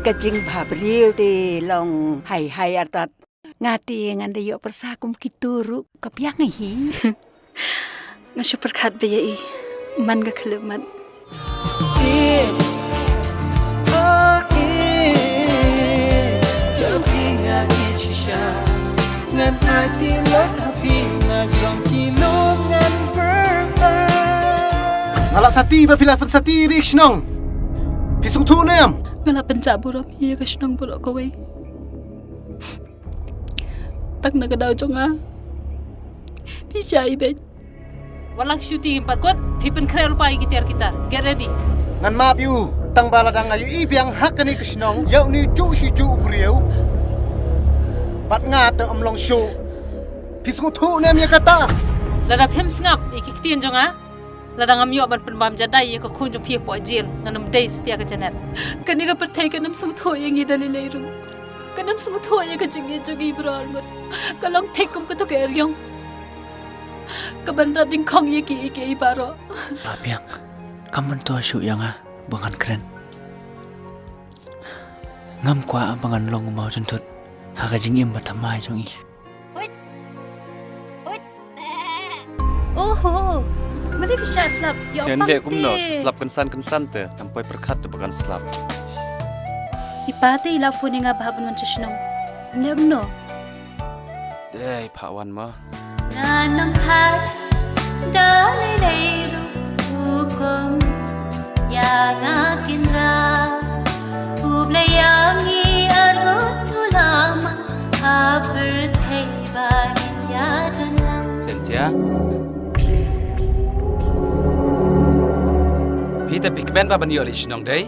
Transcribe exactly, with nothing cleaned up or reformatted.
Ka jingbhabriew te long hai hai artat. Nga te ngan da ïoh pyrsa kum kito ruh ka biang hi. Nga shu pyrkhat ba ïa i man ka khlem mat. Nga la sati ba phi la pynsati ri shnong. Phi sngewthuh ne em? Nga la pynjah burom ïa ka shnong baroh kawei. Tang na ka daw jong nga phi shah i beit. Wat lang shuti ngim pat kut, phi pynkhreh lypa ïa ki tiar ki tar. Get ready. Ngan map ïa u, tang ba lada nga ïohi biang ha kane ka shnong ïa une u juh shi juh u briew, bad nga te ym long shuh. Phi sngewthuh ne em ïa kata? Lada phim sngap ïa ki ktien jong nga, lada ngam ïoh ban pynbam jadai ïa ka khun jong phi hapoh jel, ngan ym dei satia ka Janet. Kane ka pyrthei kan ym sngewthuh ïa ngi da lei lei ruh. Kan ym sngewthuh ïa ka jingïeit jong ngi baroh arngut. Ka long thik kum kato ka eriong kaban rat dyngkhong ïa kiei kiei baroh. Ap ïa nga, kam myntoi shuh ïa nga ba ngan kren. Ngam kwah ba ngan long u mawjynthut ha ka jingim bathymmai jong i. Huit. Huit. Oho. Mane phi shah slap. Ïa, pang leh kumno, te. Slap kynsan kynsan te. Tam poi pyrkhat te ba kan slap. I pa te i la phone ïa nga ba hap ban wan sha shnong. Mane kumno? Dei, phah wan ma. Ngan ym thait da lei lei ruh hukum ïa nga Kynrad. U Blei ïa ngi arngut u la mang ha pyrthei ba ngin ïa don lang. Cynthia. Phi te phi kmen ba ban ïoh leit shnong dei?